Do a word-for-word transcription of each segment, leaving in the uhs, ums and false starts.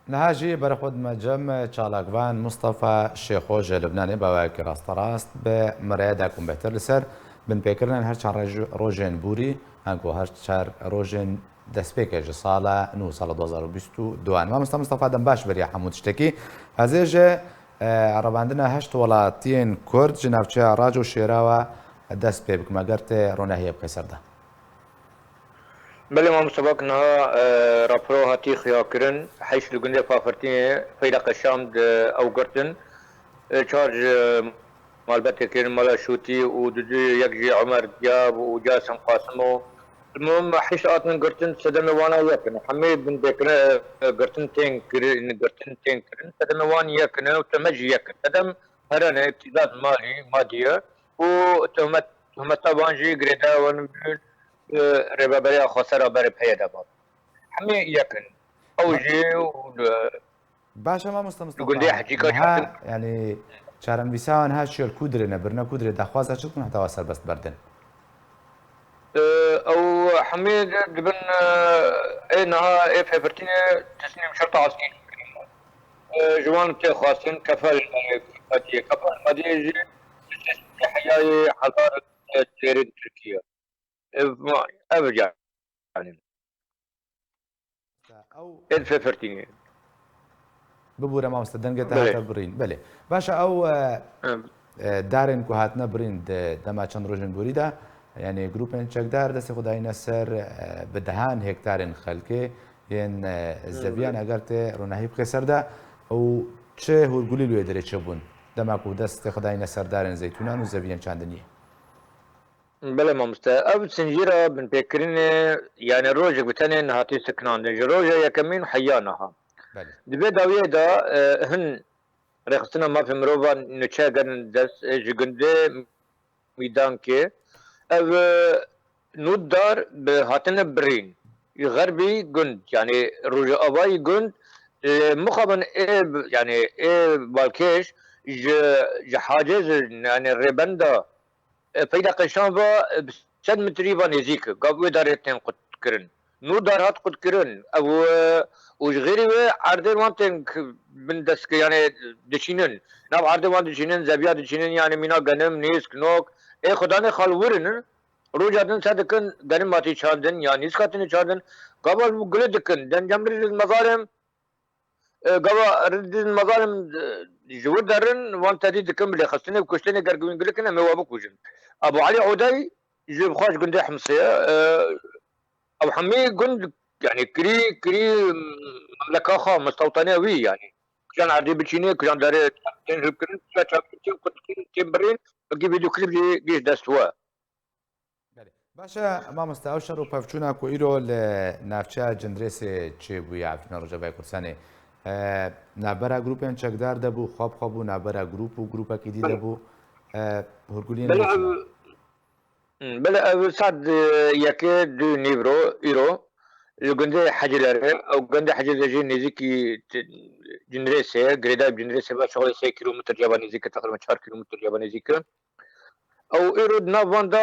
Niha jî berê xwe dime cem çalakvan Mustafa Şêxo ji Libnanê, baweyekî rasterast bi mireye de ku bêtir li ser binpêkirina her çend rej-, rojên bûrî, anku her çar rojên destpêkê ji sala nû, sala du hazar û bîst û du. Mamosta Mustafa, dem baş beriya hemû tiştekî. Ez ê ji, e, revandina heşt welatiyên Kurd ji navçeya Rac û Şêrawa dest pê bikim, eger tê ronahiyê bixê ser de. Belê, mamoste, bak niha, e, raporo hatî xuyakirin. Heşt li gundê Fafirtînê Feyda Qeşam di ew girtin. E, çar ji malbetê kirin mala Şûtî û dudu yek jî Omer Diyab û Casim Qasim û. Muhim, heşt hatin girtin, sedemê wana yek in. Hemî binpêkirin, e, girtin tên kirin, girtin tên kirin. Sedemê wan yek in û teme jî yek in. Sedem herene, îtîzat malî, madî ye û tohmet, tohmeta wan jî girêdayê wan bûn. e, rêveberiya xwesera berê peyê de ma. Hemî yek in. Ew jî û, e, Baş e, mamoste Mustafa. Gundê Hecîka Niha, çatin. Yanî, çarenivîsa wan ha çi ye, li ku dirê ne, birine ku dirê, daxwaza çi dikin heta wa serbest berdin? E, ew hemî di-, dibin, e, ê niha ê Fêfirtînê teslîm şerta eskerî kirin. E, ji wan tê xwestin kefal, e, madiyê, kefal madiyê jî heyayê hezar, e, têrê Tirkiye. Ev, ev yani. Ew Ên Fêfirtînê. Bibûre mamoste, dengê te Belê. hate birîn. Belê. Baş e, ew, e, Em. e, darên ku hatine birîn di dema çend rojên borî de, yani grûpên çekdar destê xwe dayîne ser, e, bi dehan hektarên xelkê yên, e, Em, zeviyan belê. eger tê ronahî bixê ser de û çi hûrgulî li wê derê çêbûn dema ku destê xwe dayîne ser darên zeytûnan û zeviyên çandiniyê? Belê mamoste, ev zincîra binpêkirinê, yani rojek bi tenê nehatiye sekinandin. Ji roja yekemîn heya niha. Belê. Di vê dawiyê de, e, hin rêxistina mafê mirovan nûçe gerin dest, e, ji gundê Mîdankê. Ev, e, nûdar bi hatine birîn. Ji xerbî gund, yani rojavayî gund, e, mixabin ê, yani ê balkêş ji, ji hacê, ji, yani rêbenda e, peyda qeşan ve, e, bi sed metrî ve nêzîk e. Gav wê darê tên qutkirin. Nû dar hat qutkirin. Ew, e, û ji xêrî wê erdên wan tên k-, bin dest ki, yani diçînin. Nav erdê wan diçînin, zeviya diçînin, yani mîna genim, nîsk, nok. Ê xudanê xal wirin. Roja din se dikin, genim hatî çandin, ya nîsk hatine çandin. Gava gule dikin. Dencem rijil mezalim, E, gava ridin mezalim, e, ji wir derin, wan tedî dikin bi lêxistinê û kuştinê, ger wî gulikin em ê we bikujin. Abu Elî Odey ji bi xwe ji gundê Himsê ye. E, ew hemî gund, yani kirî, kirî memleka xwe, mistewtaniya wî yani. Kujan erdê biçînê, kujan darê tên hilkirin, kujan çavkî tên qutkirin, tên birîn, wekî vîdyoklîp jî gihîşt dest we. Belê. Baş e, mamoste, ew şer û pevçûna ku îro li navçeya Cindirêsê çêbûye, Efrîna Rojavayê Kurdistanê, e, navbera grûpên çekdar de bû, xwe bi xwe bû, navbera grûp û grûpekî dî de Belê. bû, e, hûrguliyên Belê, wê çi ne? ev, hmm, belê, ev saet, e, yekê du nîvro, îro, li gundê Hecîlerê, ew gundê Hecîlerê jî nêzîkî t-, Cindirêsê ye, girêdayî bi Cindirêsê ve şixulê sê kîlometr ceva nêzîk e, teqrîben çar kîlometr ceva nêzîk e. Ew îro di nav van de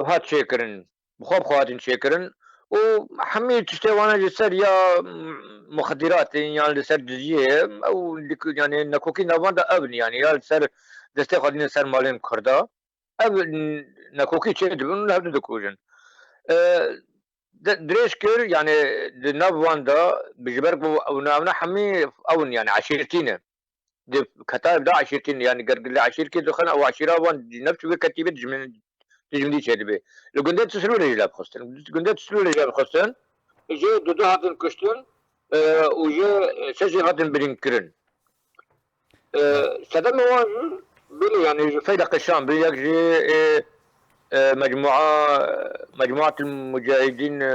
hat çêkirin. Bi xwe bi xwe hatin çêkirin. Û hemî tiştê wana ji ser ya, mm, muxedirat in, yan li ser diziyê ye. Ew dik-, yani nekokî nav van de ev in, yani ya li ser destê xwe dînin ser malên Kurda. Ev n-, nekokî çêdibin û hevdu dikujin. E, de-, dirêj kir, yani di nav van de bi ji ber ku ew navne hemî ew in, yani eşîrtî ne. Di keta ev de eşîrtîn, yani ger li eşîrkê dixin, ew eşîra wan nefs wê ketî bê, dijmin-, dijminî çêdibe. Li gundê Tislûrê jî levxistin. Gundê Tislûrê jî levxistin. Jê du du hatin kuştin, e, û jê sê jî hatin birîn kirin. E, sedemê wan jî, belê, yani ji Feyda Qeşan bû, yek jî, e, e, mecmua, Mecmuatil Mucahidîn, e,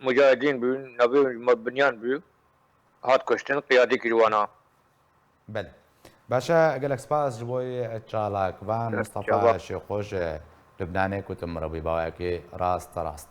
Mucahidîn bû, navê me binyan bû. Hat kuştin, qiyadî kir wana. Belê. Baş e, gelek spas ji bo çalakvan Mustafa Şêxo ji Lubnanê ku tu min re bûyî, baweyekî rast rast.